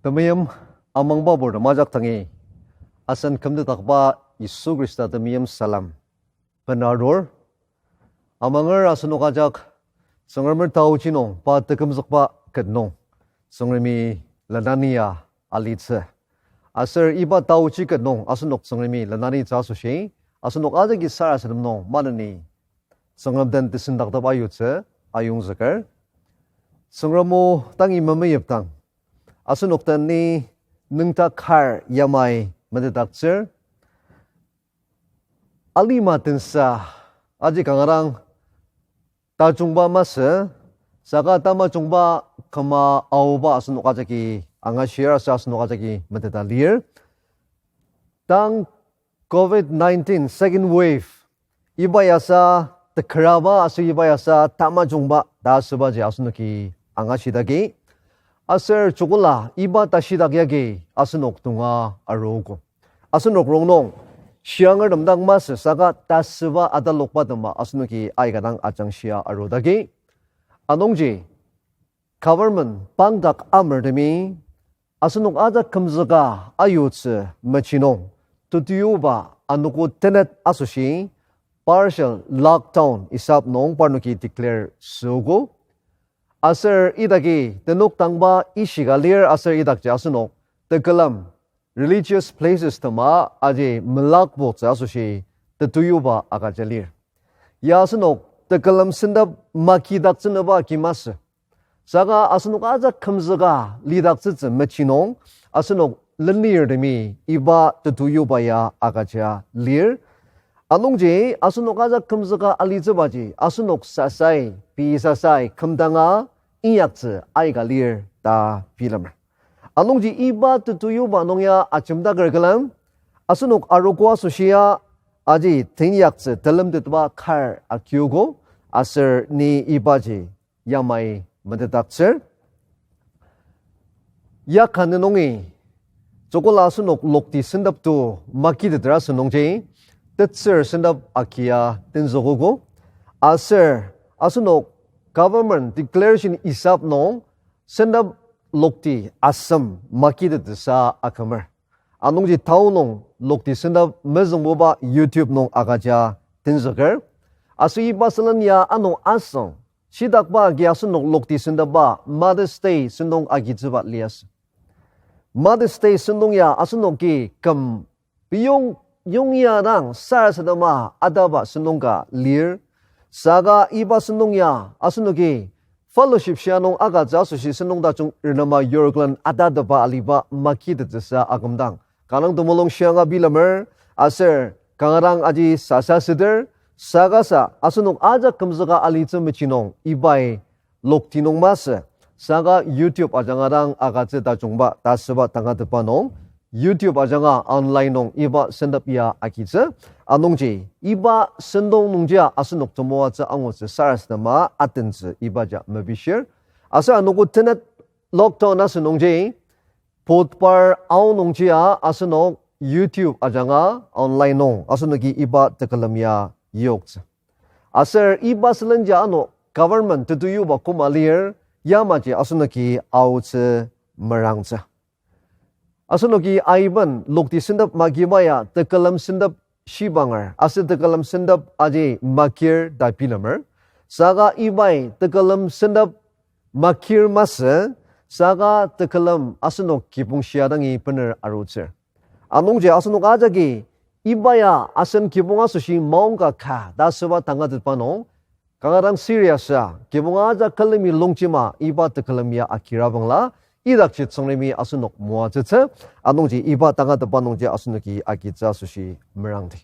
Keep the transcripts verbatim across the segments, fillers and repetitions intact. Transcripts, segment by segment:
Temeim amangba purtem ajak dangi, asen kümtetdakba Yisu Khrista temeim salem bener arur. Amanger asenok ajak Tsüngremer taoji nung pa tekümzükba ket nung Tsüngremi lenania alitsü. Aser iba taoji ket nung asenok Tsüngremi lenanitsü asoshi, asenok ajaki sarasadem nung maneni Tsüngrem den tesendaktep ayutsü ayongzüker. Tsüngrem o, tangi memeyipdang asenok den ni nüngdak kar yamai metetdaktsür. Alima tensa aji kanga dang tajungba masü, saka tamajungba küma aoba asenok ajaki angashir aser asenok ajaki meteta lir. Tang covid nineteen second wave, iba yasa tekeraba aser iba yasa tamajungba ta asübaji asenoki angashidaki. Aser joko la iba tashidak yagi asenok tonga arogo. Asenok rongnung shirangertem dang masü saka tasüba atalokba tema asenoki aika dang ajangshia arudaki. Anungji government pangdak amertemi asenok ajak kümzüka ayutsü mechi nung, tetiyuba anogo tenet asoshi partial lockdown isap nung parnoki declare süogo. Aser idaki tenok dangba ishika lir aser idakji asenok tekülem religious places tema aji melakbotsü asoshi tetiyuba agüja lir. Ya asenok tekülem sentep makidaktsünüba ki masü. Saka asenok ajak kümzüka lidaktsütsü mechi nung, asenok lenirtemi iba tetiyuba ya agüja lir. Anungji asenok ajak kümzüka alitsübaji asenok sasai, pei sasai kümdanga inyaktsü aika lir ta bilemer. Anungji iba tetiyuba nung ya ajemdaker külem, asenok arogo asoshia aji teinyaktsü telemtetba kar akiogo, aser ni ibaji yamai metetdaktsür. Ya ka ne nungi, joko la asenok lokti sentep to makiteter asü nungji, tetsür sentep agia tenzükogo. Aser asenok government declaration isap nung sentep lokti asem makitettsüsa akümer. Anungji town nung lokti sentep mezüngbuba YouTube nung agüja tenzüker. Aser iba sülen ya ano asüng shidakba agi asenok lokti sentepba Mother's Day sentong agitsüba liasü. Mother's Day sentong ya asenoki küm piyong yongya dang sarasadema ataba sentong ka lir. Saka iba sentong ya asenoki fellowship shia nung agütsü asoshi sentong tajung renema yorklen atatepa aliba makitettsüsa akümdang kanga dang temulung shianga bilemer, aser kanga dang aji sasa süter, saka sa asenok ajak kümzüka alitsü mechi nung ibai lokti nung masü, saka YouTube ajanga dang agütsü tajungba ta asüba tangatetba nung, YouTube ajanga online nung iba sentep ya agitsü. Anungji iba sentong nungjia asenok temoatsü angutsü sarasadema atentsü ibaji mepishir. Aser anogo tenet lockdown asü nungji, Budhbar aonungjia asenok YouTube ajanga online nung asenoki iba tekülem ya yoktsü. Aser iba sülenji ano government tetuyuba koma lir, yamaji asenoki aotsü merangtsü. Asenoki aiben lokti sentep magiba ya tekülem sentep shibanger, aser tekülem sentep aji makir ta bilemer. Saka ibai tekülem sentep makir masü, saka tekülem asenok kibong shia dangi bener arutsür. Anungji asenok ajaki iba ya asen kibong asoshi maongka ka ta asüba tangatetba nung, kanga dang serious-a kibong ajak külemi longjema iba tekülem ya akira bangla, idakji Tsüngremi asenok moatsütsü, anungji iba tangatetba nungji asenoki agitsü asoshi merangdi.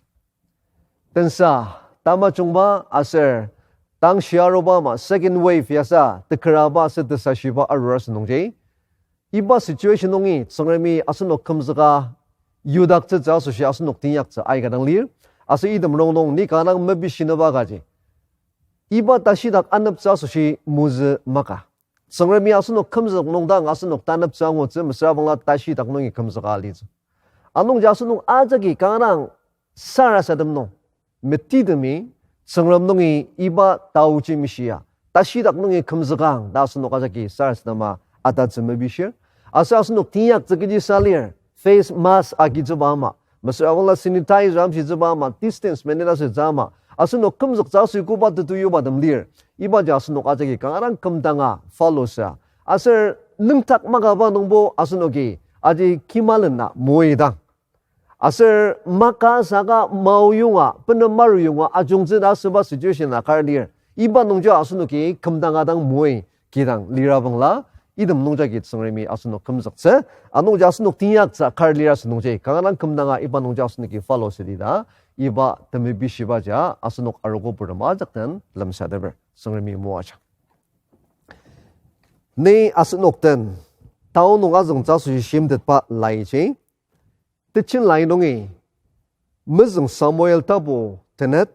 Tensa, tamajungba aser tang shia aruba ama second wave yasa tekeraba aser tesashiba arur asü nungji, iba situation nungi Tsüngremi asenok kümzüka yudaktsütsü asoshi asenok teinyaktsü aika dang lir. Aser item rongnung ni kanga dang mepishinüba kaji, iba tashidak aneptsü asoshi mozü maka. Tsüngremi asenok kümzük nung dang asenok taneptsü angutsü, mesüra bangla tashidak nungi kümzüka alitsü. Anungji asenok ajaki kanga dang sarasadem nung, metidemi, Tsüngrem nungi iba taoji mishia, tashidak nungi kümzükang ta asenok ajaki sarasadema atatsü mepishir. Aser asenok teinyaktsü kechi sa lir, face mask agitsüba ama, mesüra bangla sanitizer amshitsüba ama, distance maintain asütsü ama, asenok kümzüktsü asü koba tetu yubatem lir. Ibaji asenok ajaki kanga dang kümdanga follow sa. Aser nüngdak makaba nungbo asenoki aji kimalena moidang, aser maka saka mao yonga, bener maru yonga ajungtsü ta asüba situation a kar lir. Iba nungji asenoki kümdanga dang moi kidang lira bangla, item nungjagi Tsüngremi asenok kümzüktsü. Anungji asenok teinyaktsü kar lira asü nungji kanga dang kümdanga iba nungji asenoki follow südi ta, iba temepishibaji asenok arogo purtem ajak den lemsateper Tsüngremi moajang. Ni asenok den tao nung azüngtsü asoshi shimtetba laiji, Tejen Lai nungi, Mezüng Samuel tapu tenet,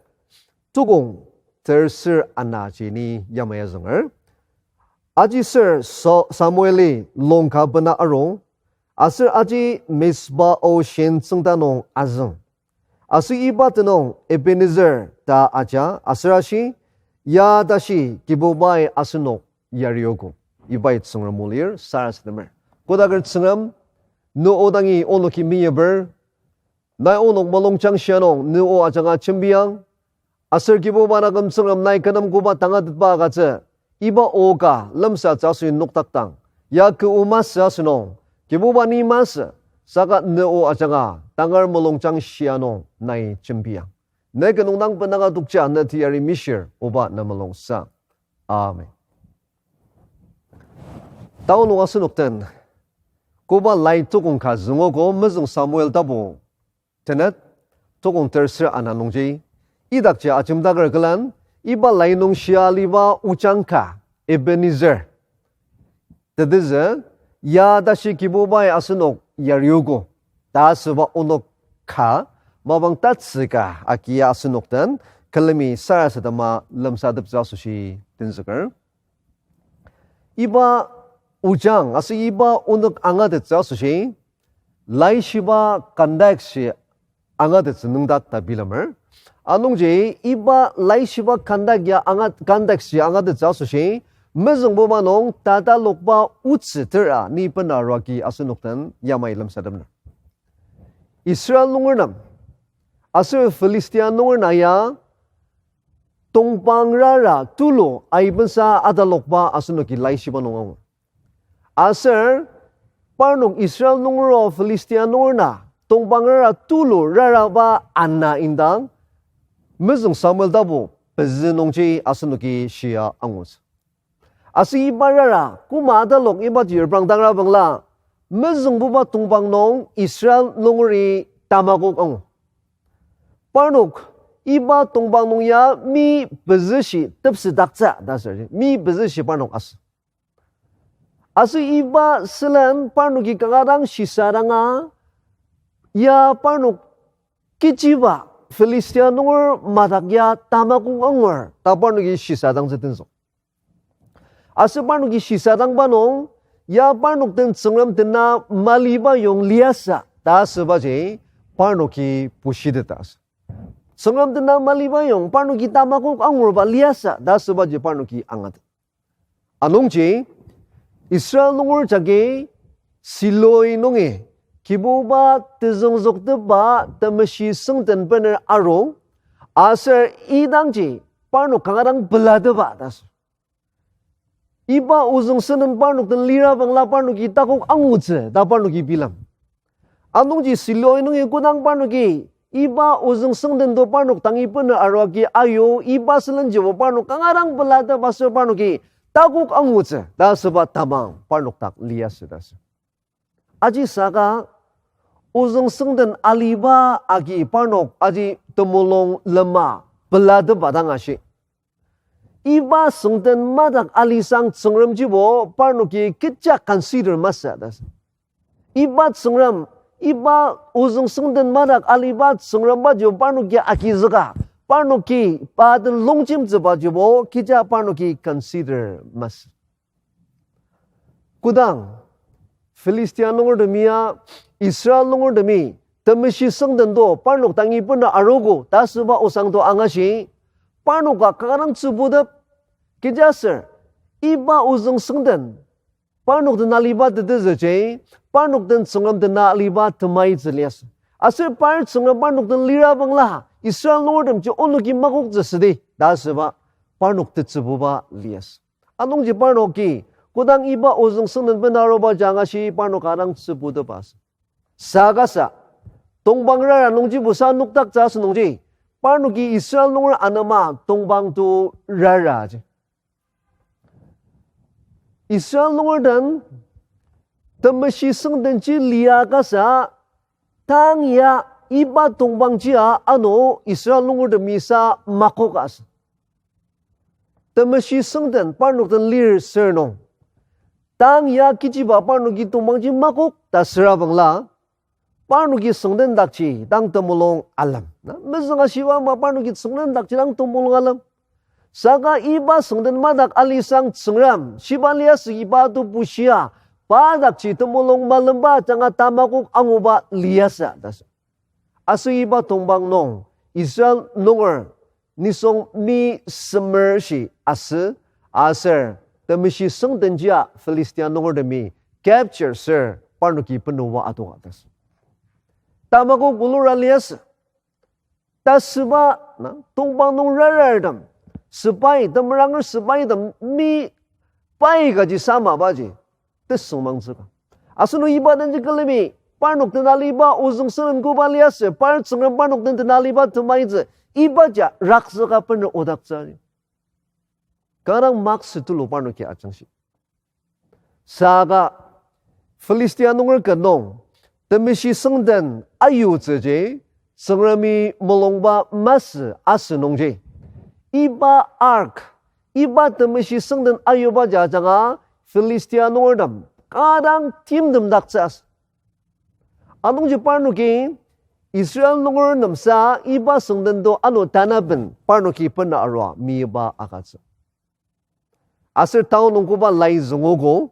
tukong terser anaji ni yamai azünger. Aji sür Sa-, Samueli longka bena arung, aser aji Mizpa o shin tsüngda nung azüng. Aser iba tenüng Ebenezer ta aja, aser ashi, Ya tashi Kibubai asenok yariogo. Ibai Tsüngrem o lir sarasademer. Kodaker Tsüngrem, ne o dangi onoki meyiper, nai onok mulungjang shia nung ne o ajanga jembiang. Aser Kibuba naküm Tsüngrem, nai kü nem koba tangatetba agütsü, iba o ka lemsatsü asoshi noktakdang, ya kü o masü asünung, Kibuba ni masü, saka ne o ajanga tangar mulungjang shia nung nai jembiang. Ne kü nung dang benanga tokja ne teyari mishir, oba ne mulungsa. Amen. Tao nung asenok den koba lai tukong ka züngogo, Mezüng Samuel tapu tenet, tukong terser ana nungji. Idakji ajemdaker külen, iba lai nung shia aliba ojang ka, Ebenezer tetezü, Ya tashi Kibubai asenok yariogo ta asüba onok ka, mapang tatsüka agia asenok den külemi sarasadema lemsateptsü asoshi tenzüker. Iba ojang aser iba onok angatettsü asoshi, laishiba context ji angatettsü nüngdak ta bilemer. Anungji iba laishiba context ya anga-, context ji angatettsü asoshi, mezüngbuba nung tatalokba otsü tera ni bena aruagi asenok den yamai lemsatemer. Israel nunger nem aser Philistia nunger na ya tongpang rara tulu aibensa atalokba asenoki laishiba nung angur. Aser parnok Israel nunger o Philistia nunger na tongpang rara tulu raraba ana indang, Mezüng Samuel tapu pezü nungji asenoki shia angutsü. Aser iba rara koma atalok ibaji reprangdangra bangla, mezüngbuba tongpang nung Israel nungeri tamakok angu. Parnok iba tongpang nung ya mi pezüshi tepsetdaktsü ta asür, mi pezüshi parnok asü. Aser iba sülen parnoki kanga dang shisadanga, ya parnok kechiba Philistia nunger madak ya tamakok angur ta parnoki shisadangtsü tenzük. Aser parnoki shisadangba nung, ya parnok den Tsüngrem dena maliba yong liasü ta asübaji parnoki pushiteta asü. Tsüngrem dena maliba yong parnoki tamakok angurba liasü ta asübaji parnoki angatet. Anungji Israel nunger jagi Siloi nungi Kibuba tezüngzüktepba temeshi süngden bener aru, aser idangji parnok kanga dang pelatepba ta asü. Iba ozüng süngden parnok den lira bangla parnoki takok angutsü ta parnoki bilam. Anungji Siloi nungi kodang parnoki iba ozüng süngden to parnok dangi bener aruagi ayu, iba sülenjibo parnok kanga dang pelatep aser parnoki takok angutsü ta asüba tamang parnok dak liasü ta asü. Aji saka ozüng süngden aliba agi parnok aji temulung lema pelatepba dang ashi. Iba süngden madak alisang Tsüngremjibo parnoki kecha consider masü ta asü. Iba Tsüngrem, iba ozüng süngden madak aliba Tsüngrembajibo parnoki agizüka, parnoki pa den longjemtsübajibo kecha parnoki consider masü. Kodang Philistia nungertemi ya Israel nungertemi temeshi süngden to parnok dangi bener arogo ta asüba osang to angashi, parnoka kanga dang tsübutep, kechiaser iba ozüng süngden Parnok den aliba tetezüji, parnok den Tsüngrem den aliba temaitsü liasü. Aser par Tsüngrem parnok den lira bangla, Israel nungertemji onoki makoktsü südi, ta asüba, parnok tetsübuba liasü. Anungji parnoki, kodang iba ozüng süngden bena aruba jang ashi parnok adang tsübutepa asü. Saka sa, tongpang rara nungjibo sa nokdaktsü asü nungji, parnoki Israel nunger anema tongpang to raraji. Israel nunger den temeshi süngdenji lia kasa, tang ya iba tongpangji a ano Israel nungertemi sa makok asü. Temeshi süngden parnok den lir sür nung, tang ya kechiba parnoki tongpangji makok ta süra bangla, parnoki süngdendakji dang temulung alem. Na, mezüng ashiba ama parnoki süngdendakji dang temulung alem. Saka iba süngden madak alisang Tsüngrem, shiba liasü iba to bushia, pa dakji temulung malemba ajanga tamakok anguba liasü ta sü. Aser iba tongpang nung Israel nunger nisung mi semer shi asü, aser temeshi süngdenjia Philistia nungertemi capture sür parnoki benoa adoka ta sü. Tamakok bulura liasü. Tasüba, na, tongpang nung rarartem, sepai, temeranger sepaitem mi pai kaji samabaji tesüngmangtsüka. Asenok iba denji külemi, parnok den aliba ozüng süngden koba liasü, par Tsüngrem parnok den den aliba temaitsü, ibaji rakzüka bener odaktsüji. Kanga dang maksü tulu parnoki ajangshi. Saka Philistia nunger ket nung temeshi süngden ayutsüji Tsüngremi mulungba masü asü nungji, iba ark, iba temeshi süngden ayubaji ajanga Philistia nungertem kanga dang timtemdaktsü asü. Anungji parnoki Israel nunger nemsa iba süngden to ano tanaben parnoki bena arua miba agütsü. Aser town nung koba lai züngogo,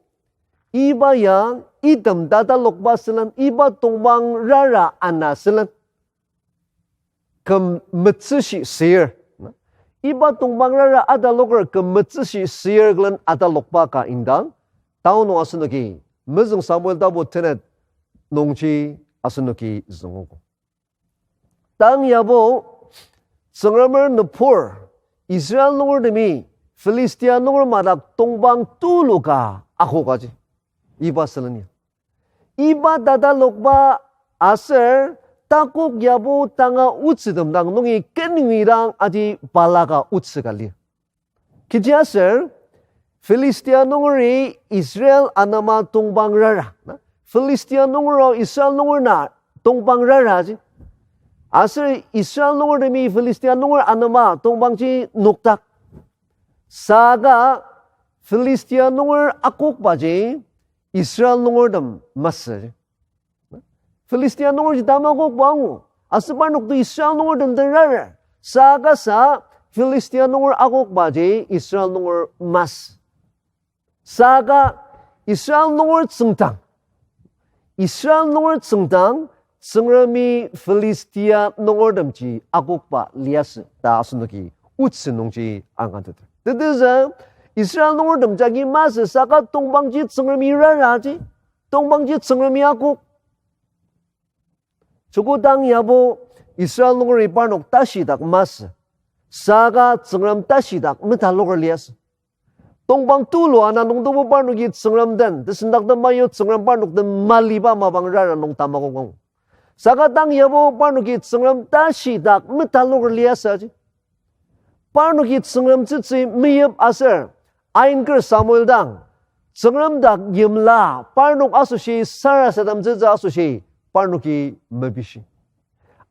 iba ya item tatalokba sülen, iba tongpang rara ana sülen, küm metsüshi sür. Iba tongpang rara ataloker küm metsüshi sür külen atalokba ka indang, town nung asenoki, mezüng Samuel tapu tenet nungji asenoki züngogo. Tang yabo, Tsüngremer nübur, Israel nungertemi Philistia nunger madak tongpang tulu ka akokaji. Iba sülen ya, iba tatalokba aser takok yabo tanga otsütem dang nungi kenüngidang aji balaka otsü ka lir. Kechiaser, Philistia nungeri Israel anema tongpang rara. Na, Philistia nunger o Israel nunger na tongpang raraji. Aser Israel nungertemi Philistia nunger anema tongpangji nokdak. Saka Philistia nunger akokbaji Israel nungertem masü. Philistia nungerji tamakokba angu. Aser parnok to Israel nungertem den rarar. Saka sa Philistia nunger akokbaji Israel nunger masü. Saka Israel nunger tsüngdang, Israel nunger tsüngdang, Tsüngremi Philistia nungertemji akokba liasü ta asenoki otsü nungji angateter. Tetezü, Israel nungertem jagi masü saka tongpangji Tsüngremi raraji, tongpangji Tsüngremi akok. Joko tang yabo Israel nungeri parnok tashidak masü, saka Tsüngrem tashidak metaloker liasü. Tongpang tulu ana nungtobo parnoki Tsüngrem den, tesendaktem mayo Tsüngrem parnok den maliba mapang rara nung tamakok angu. Saka tang yabo parnoki Tsüngrem tashidak metaloker liasü aji. Parnoki Tsüngrem tsütsü meyip aser, ainker Samuel dang, Tsüngrem dak yimla parnok asoshi sarasademtsütsü asoshi parnoki mepishi.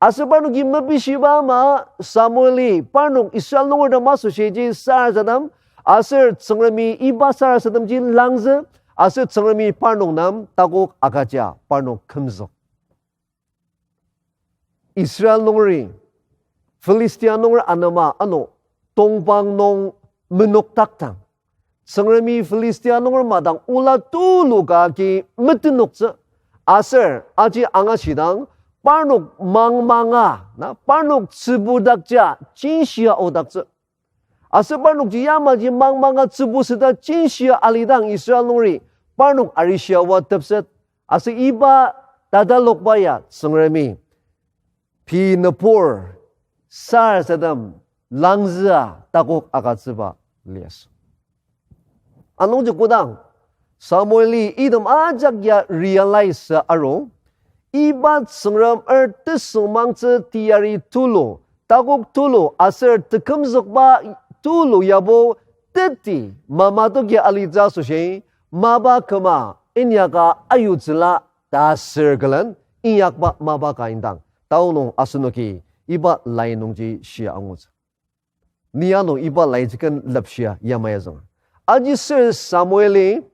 Aser parnoki mepishiba ama Samueli parnok Israel nungertem asoshiji sarasadem, aser Tsüngremi iba sarasademji langzü, aser Tsüngremi parnok nem takok agüja parnok kümzük. Israel nungeri Philistia nunger anema ano tongpang nung menokdakdang, Tsüngremi Philistia nunger madang ola tulu ka agi metenoktsü, aser aji angashidang parnok mangmanga, na, parnok tsübudakja jinshia odaktsü. Aser parnokji yamaji mangmanga tsübu süda jinshia alidang Israel nungeri parnok arishia oa tepset, aser iba tatalokba ya Tsüngremi pei nübur sarasadem langzüa takok agütsüba liasü. Anungji kodang Samueli item ajak ya realize aru, iba Tsüngremer tesüngmangtsü teyari tulu, takok tulu aser tekümzükba tulu yabo teti mamatok ya alitsü asoshi, mapa küma inyaka ayutsüla ta sür külen inyakba mapa ka indang. Tao nung asenoki iba lai nungji shia angutsü. Ni ano iba laiji ken lepshia yamai azüng. Aji sür Samueli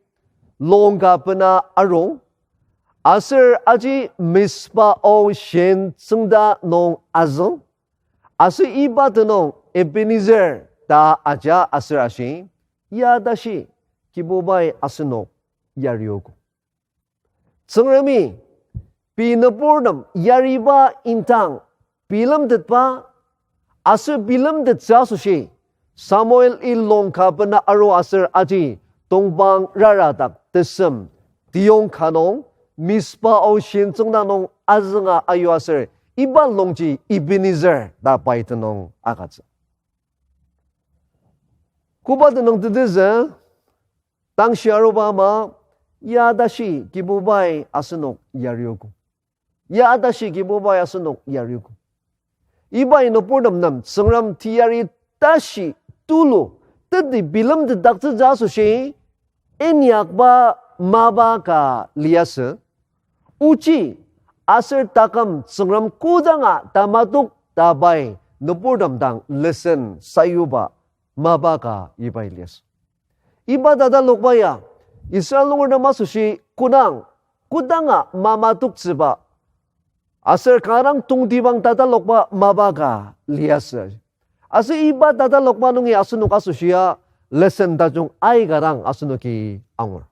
longka bena arung, aser aji Mizpa o shin tsüngda nung azüng, aser iba tenüng Ebenezer ta aja aser ashi, ya tashi Kibubai asenok yariogo. Tsüngremi pei nüburtem yariba indang bilemtetba, aser bilemtettsü asoshi, Samueli longka bena aru aser aji tongpang raradak tesem tiyong ka nung, Mizpa o shin tsüngda nung azünga ayu aser iba longji Ebenezer ta pai tenüng agütsü. Koba tenüng tetezü, tangshi aruba ama, ya tashi Kibubai asenok yariogo. Ya tashi Kibubai asenok yariogo. Ibai nüburtem nem Tsüngrem teyari tashi tulu teti bilemtetdaktsütsü asoshi inyakba mapa ka liasü. Ochi aser taküm Tsüngrem kodanga tamatok ta pai nüburtem dang lesson sayuba mapa ka ibai liasü. Iba tatalokba ya Israel nungertem asoshi kodang, kodanga mamatoktsüba aser kanga dang tongtibang tatalokba mapa ka liasü. Aser iba tatalokba nungi asenok asoshia lesson tajung aika dang asenoki angur.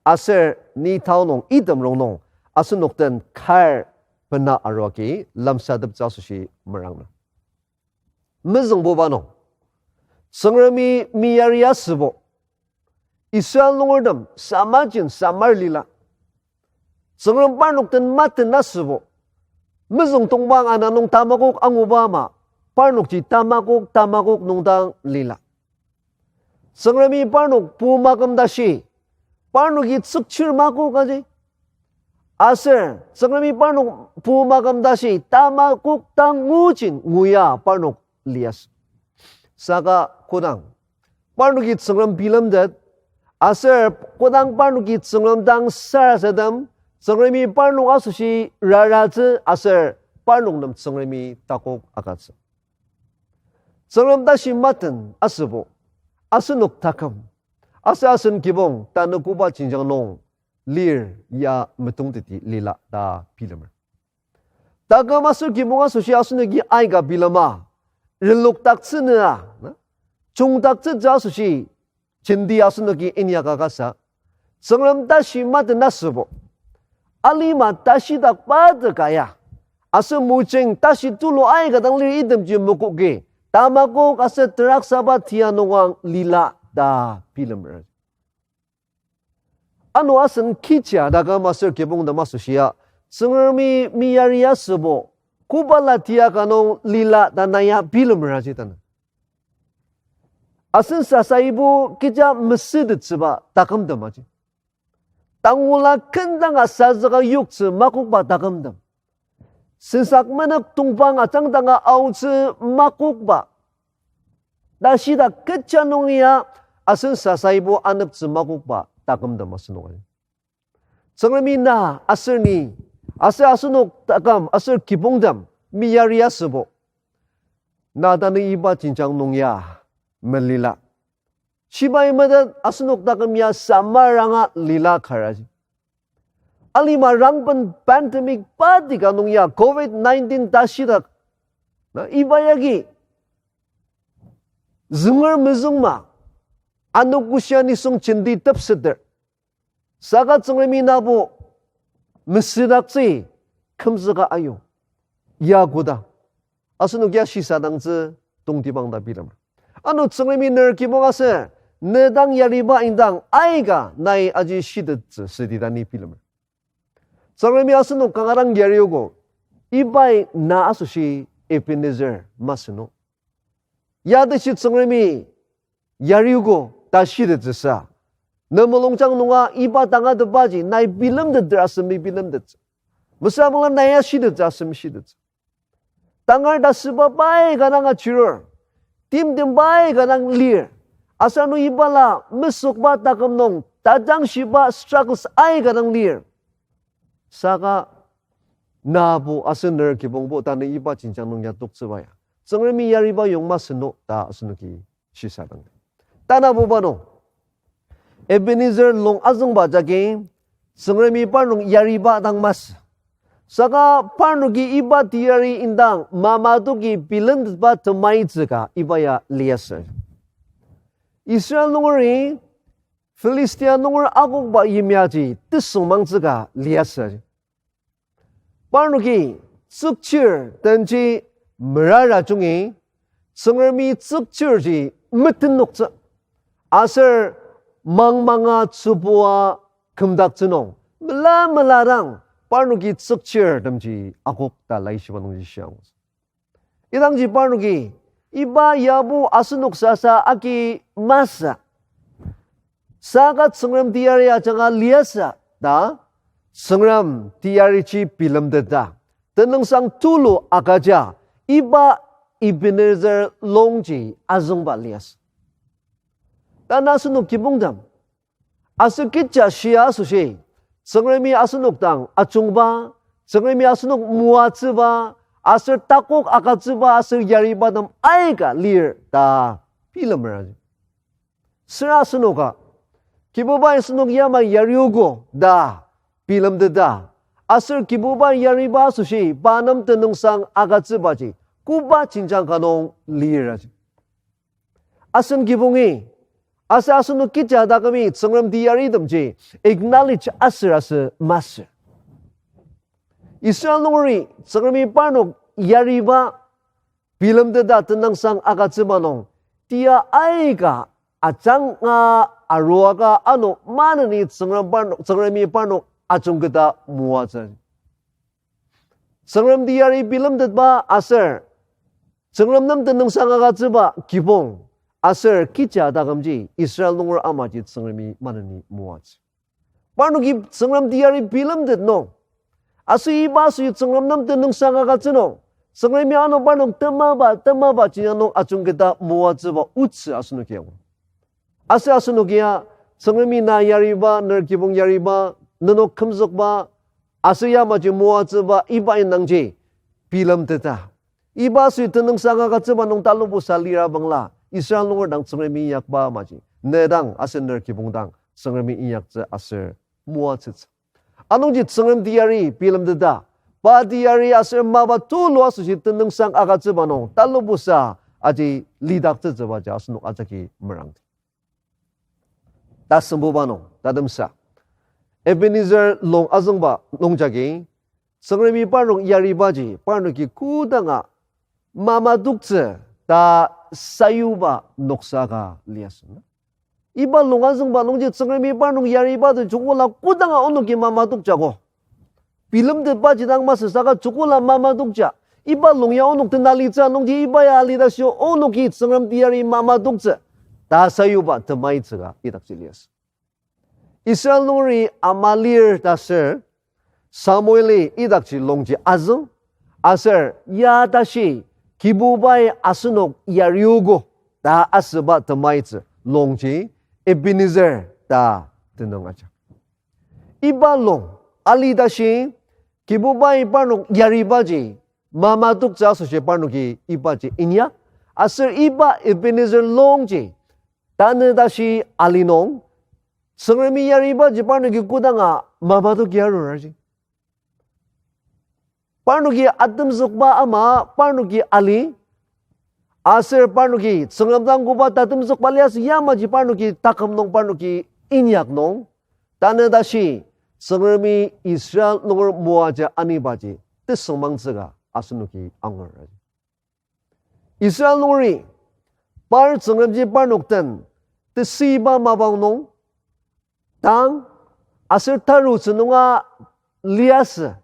Aser ni tao nung item rongnung asenok den kar bena aruaki lemsateptsü asoshi merangner. Mezüngbuba nung, Tsüngremi meyari asübo, Israel nungertem samajin samar lila. Tsüngrem parnok den maten asübo, mezüng tongpang ana nung tamakok anguba ama, parnokji tamakok tamakok nung dang lila. Tsüngremi parnok pu maküm tashi, parnoki tsükchir makok aji. Aser Tsüngremi parnok pu maküm tashi tamakok dang ngujin nguya parnok liasü. Saka kodang parnoki Tsüngrem bilemtet, aser kodang parnoki Tsüngrem dang sarasadem, Tsüngremi parnok asoshi raratsü aser parnok nem Tsüngremi takok agütsü. Tsüngrem tashi maten asübo, asenok taküm, aser asen kibong tanü koba jenjang nung lir ya metongteti lila ta bilemer. Taküm aser kibong asoshi asenoki aika bilema, renlokdaktsü nüa, na? Chungdaktsütsü asoshi jenti asenoki inyaka kasa, Tsüngrem tashi maten asübo, alima tashidak pa teka ya, aser mojang tashi tulu aika dang lir itemji makoki, tamakok aser teraksaba tia nungang lila ta bilemer. Ano asen kecha taküm aser kibongtem asoshia, Tsüngremi meyari asübo, kobala tia ka nung lila ta na ya bilemer aji tanü. Asen sasaibo kecha mesütettsüba takümtem aji. Tangula kendanga sazüka yoktsü makokba takümtem. Sensak menük tongpang ajangdanga aotsü makokba. Tashidak kecha nung ya asen sasaibo aneptsü makokba takümtem asenok aji. Tsüngremi na aser ni, aser asenok taküm aser kibongtem meyari asübo, na tanü iba jenjang nung ya melila. Shibai metet asenok taküm ya samaranga lila kar aji. Alima rangben pandemic pa teka nung ya covid nineteen tashidak, na iba yagi zünger mezüngma, anogoshia nisung jenti tepseter. Saka Tsüngremi nabo mesüdaktsü kümzüka ayu. Ya koda, asenok ya shisadangtsü tongtibang ta bilemer. Ano Tsüngremi ner kibong aser Ne dang yariba indang aika nai aji shitettsü südi ta ni bilemer. Tsüngremi asenok kanga dang yariogo, ibai na asoshi Ebenezer masü no. Ya tashi Tsüngremi yariogo ta shitettsüsa, ne mulungjang nunga iba tangatetbaji nai bilemteter asem bilemtettsü. Mesüra bangla nai ya shitettsü asem shitettsü. Tangar ta süba pai ka dang achirur. Timtem pai ka dang lir. Aser ano ibala mesükba taküm nung tajangshiba struggles aika dang lir. Saka nabo aser ner kibongbo tanü iba jenjang nung ya toktsüba ya Tsüngremi yariba yong masü no ta asenoki shisadang. Tanabuba nung, Ebenezer lung azüngba jagi, Tsüngremi parnok yariba dang masü. Saka parnoki iba teyari indang mamatoki bilemtetba temaitsü ka iba ya liasü. Israel nungeri Philistia nunger akokba yimyaji tesüngmangtsü ka liasü. Parnoki tsükchir tenji merara jungi, Tsüngremi tsükchirji metenoktsü. Aser mangmanga tsübua kümdaktsü nung, mela mela dang parnoki tsükchir temji akok ta laishiba nungji shiang. Idangji parnoki, iba yabo asenok sasa agi masü. Saka Tsüngrem teyari ajanga liasü ta, Tsüngrem teyariji bilemteta, tenüngsang tulu agüja, iba Ebenezer lungji azüngba liasü. Tanü asenok kibongtem, aser kecha shia asoshi, Tsüngremi asenok dang ajungba, Tsüngremi asenok moatsüba, aser takok agütsüba aser yaribatem aika lir ta bilemer aji. Süra asenoka, Kibubai asenok yamai yariogo ta bilemteta, aser Kibubai yariba asoshi pa nem tenüngsang agütsübaji koba jenjang ka nung lir aji. Asen kibongi, aser asenok kecha takümi Tsüngrem teyaritemji acknowledge asür asü masü. Israel nungeri Tsüngremi parnok yariba bilemteta tenüngsang agütsüba nung, tia aika ajanga aruaka ano maneni Tsüngrem parnok, Tsüngremi parnok ajungketa moatsü. Tsüngrem teyari bilemtetba aser Tsüngrem nem tenüngsang agütsüba kibong aser kecha takümji Israel nunger amaji Tsüngremi maneni moatsü. Parnoki Tsüngrem teyari bilemtet nung, aser iba asoshi Tsüngrem nem tenüngsang agütsü nung, Tsüngremi ano parnok temaba, temaba jenjang nung ajungketa moatsüba otsü asenoki angur. Aser asenokia, Tsüngremi na yariba, ner kibong yariba, nenok kümzükba, aser yamaji moatsüba iba indangji bilemteta, iba asoshi tenüngsang agütsüba nung talubusa lira bangla, Israel nunger dang Tsüngremi inyakba amaji ne dang aser ner kibong dang Tsüngremi inyaktsü aser moatsütsü. Anungji Tsüngrem teyari bilemteta, pa teyari aser mapa tulu asoshi tenüngsang agütsüba nung talubusa aji lidaktsütsübaji asenok ajaki merangdi. Tasembuba nung tatemsa, Ebenezer lung azüngba nungjagi, Tsüngremi parnok yaribaji parnoki kodanga mamadoktsü ta sayuba noksa ka liasü. Iba lung azüngba nungji Tsüngremi parnok yariba to joko la kodanga onoki mamadokjako. Bilemtetbaji dang masü saka joko la mamadokja. Iba lung ya onok tenalitsü nungji iba ya alitashi onoki Tsüngrem teyari mamadoktsü ta sayuba temaitsü ka idakji liasü. Israel nungeri ama lir ta ser, Samueli idakji lungji azüng, aser ya tashi Kibubai asenok yariogo ta asüba temaitsü lungji Ebenezer ta tenüng ajak. Iba lung alitashi Kibubai parnok yaribaji mamadoktsü asoshi parnoki ibaji inyak, aser iba Ebenezer lungji tanü tashi ali nung, Tsüngremi yaribaji parnoki kodanga mamadoki arur aji. Parnoki atemzükba ama parnoki ali, aser parnoki Tsüngrem dang koba tatemzükba liasü yamaji parnoki taküm nung parnoki inyak nung, tanü tashi Tsüngremi Israel nunger moaja anibaji tesüngmangtsü ka asenoki angur. Israel nungeri par Tsüngremji parnok den tesüiba mapang nung, tang, aser tarutsü nunga liasü,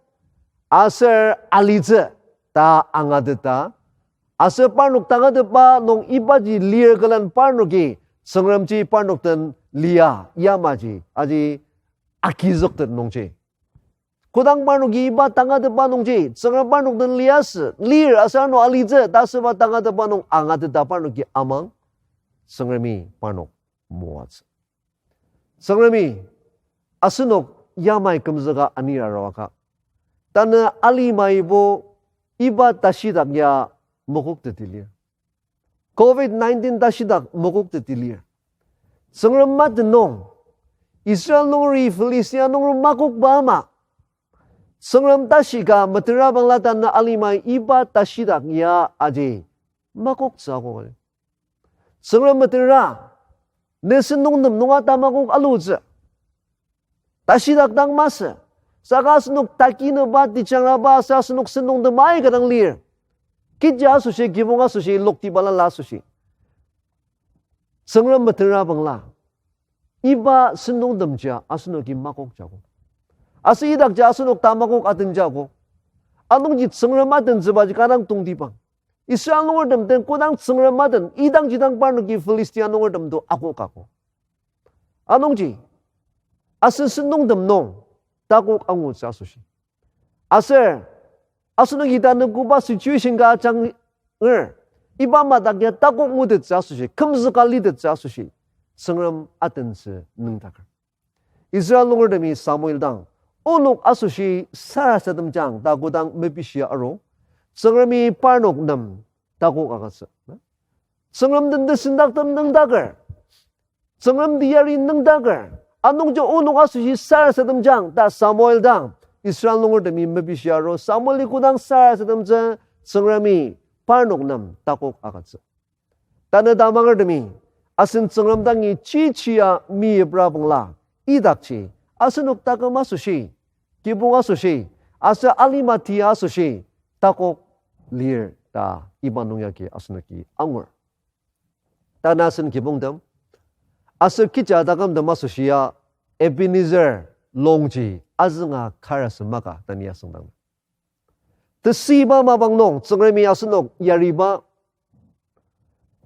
aser alitsü ta angateta, aser parnok tangatetba nung ibaji lir külen parnoki Tsüngremji parnok den lia yamaji aji agizüktet nungji. Kodang parnoki iba tangatetba nungji, Tsüngrem parnok den liasü, lir aser ano alitsü ta asüba tangatetba nung angateta parnoki amang, Tsüngremi parnok moatsü. Tsüngremi asenok yamai kümzüka anir aruaka, tanü alimaibo iba tashidak ya makoktetdi lir. Covid nineteen tashidak makoktetdi lir. Tsüngrem maten nung, Israel nungeri Philistia nunger makokba ama, Tsüngrem tashi ka metera bangla tanü alimai iba tashidak ya aji makoktsü akok. Tsüngrem metera, ne sentongtem nunga tamakok alutsü. Tashidak dang masü. Saka asenok takinüba, tejangraba, aser asenok sentongtem aika dang lir. Kecha asoshi, kibong asoshi, lokti balala asoshi, Tsüngrem metera bangla iba sentongtemjia asenoki makokjago. Aser idakji asenok tamakok atenjago. Anungji Tsüngrem atentsübaji kanga dang tongtibang. Israel nungertem den kodang Tsüngrem aten, idangji dang parnoki Philistia nungertem to akok ako. Anungji, asen sentongtem nung takok angutsü asoshi, aser asenoki tanü koba situation ka ajanger, iba madak ya takok ngutettsü asoshi, kümzüka litettsü asoshi, Tsüngrem atentsü nüngdaker. Israel nungertemi Samuel dang, onok asoshi sarasademjang ta kodang mepishia aru, Tsüngremi parnok nem takok agütsü. Tsüngrem den tesendaktem nüngdaker, Tsüngrem teyari nüngdaker, anungji onok asoshi sarasademjang ta Samuel dang Israel nungertemi mepishia aru, Samueli kodang sarasademtsü, Tsüngremi parnok nem takok agütsü. Tanü tamangertemi, asen Tsüngrem dangi chichia meyipra bangla, idakji asenok taküm asoshi, kibong asoshi, aser alima tia asoshi takok lir ta iba nung yagi asenoki angur. Tanü asen kibongtem, aser kecha takümtem asoshia Ebenezer longji azünga kar asü maka ta ni asüngdang. Tesüiba mapang nung Tsüngremi asenok yariba,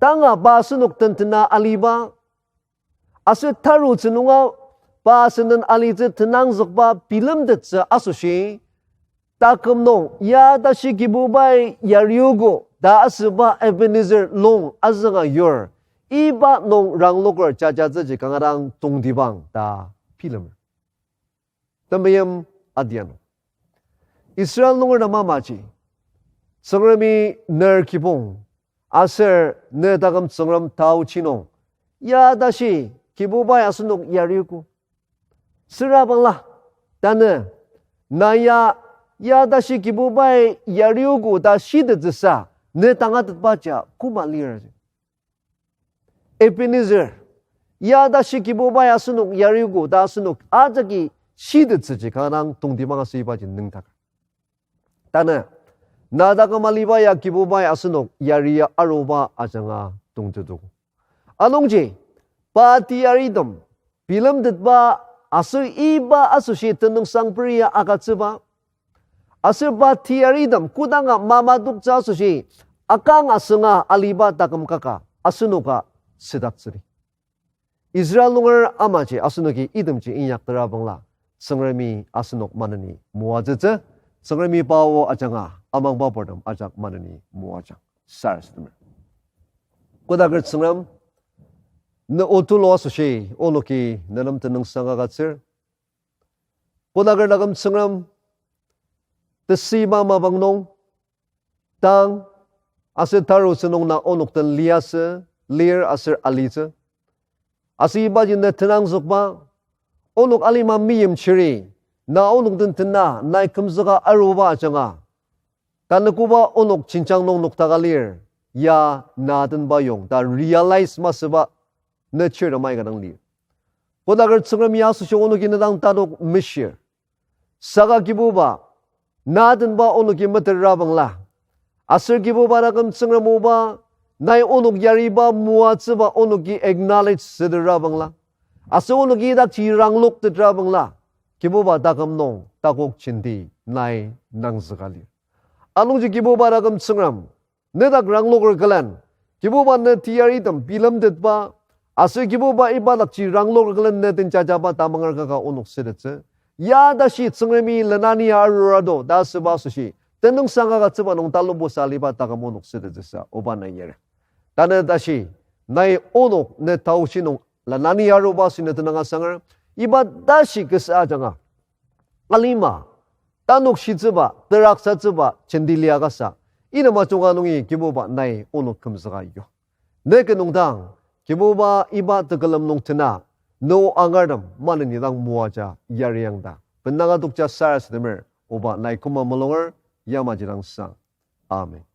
tanga pa asenok tentena aliba, aser tarutsü nunga pa asenden alitsü tenangzükba bilemtettsü asoshi, taküm nung ya tashi Kibubai yariogo ta asüba Ebenezer lung azünga yur, iba nung rangloker jajatsüji kanga dang tongtibang ta bilemer. Temeim adianu, Israel nungertem amaji, Tsüngremi ner kibong, aser ne taküm Tsüngrem taochi nung, ya tashi Kibubai asenok yariogo. Süra bangla, tanü, na ya, ya tashi Kibubai yariogo ta shitettsüsa, ne tangatetbaja koma lir? Ebenezer, ya tashi Kibubai asenok yariogo ta asenok ajaki shitettsüji kanga dang tongtibang asü ibaji nüngdak. Tanü, na taküm aliba ya Kibubai asenok yaria aruba ajanga tongtitogo. Anungji, pa teyaritem bilemtetba aser iba asoshi tenüngsang peria agütsüba, aser pa teyaritem kodanga mamadoktsü asoshi akang asünga aliba taküm kaka asenoka südaktsüdi. Israel nunger amaji asenoki itemji inyaktera bangla, Tsüngremi asenok maneni moatsütsü, Tsüngremi pa o ajanga amangba purtem ajak maneni moajang. Sarasademer. Kodaker Tsüngrem, ne otulo asoshi onoki nenem tenüngsang agütsür. Kodaker taküm Tsüngrem, tesüiba mapang nung, tang, aser tarutsü nung na onok den liasü, lir aser alitsü. Aser ibaji ne tenangzükba, onok alima meimchiri, na onok den tena nai kümzüka aruba ajanga, tanü koba onok jenjang nung noktaka lir, ya na tenba yong ta realize masüba, ne chirtem aika dang lir. Kodaker Tsüngrem, ya asoshi onoki ne dang tadok meshir. Saka Kibuba, na tenba onoki metettsüra bangla, aser Kibuba taküm Tsüngrem oba, Nai onok yariba moatsüba onoki acknowledge südera bangla, aser onoki idakji rangloktetra bangla, Kibuba taküm nung takok jenti nai nangzüka lir. Anungji Kibuba taküm Tsüngrem, nedak rangloker külen, Kibuba ne teyaritem bilemtetba, aser Kibuba iba dakji rangloker külen ne den jajaba tamanger kaka onok sütettsü. Ya tashi Tsüngremi lenani arurado ta asüba asoshi, tenüngsang agütsüba nung talubusa aliba taküm onok sütettsüsa oba nai yari. Tanü tashi, nai onok ne taoshi nung lenani aruba asoshi ne tenüng asanger, iba tashi kasa ajanga alima, tanokshitsüba, teraksatsüba jenti liakasa, item ajunga nungi Kibuba nai onok kümzüka yo. Ne ki nungdang, Kibuba iba tekülem nung tena, ne o angartem maneni dang moaja yariang ta bendanga tokja sarasademer, oba nai küma mulunger, yamaji dang sang. Amen.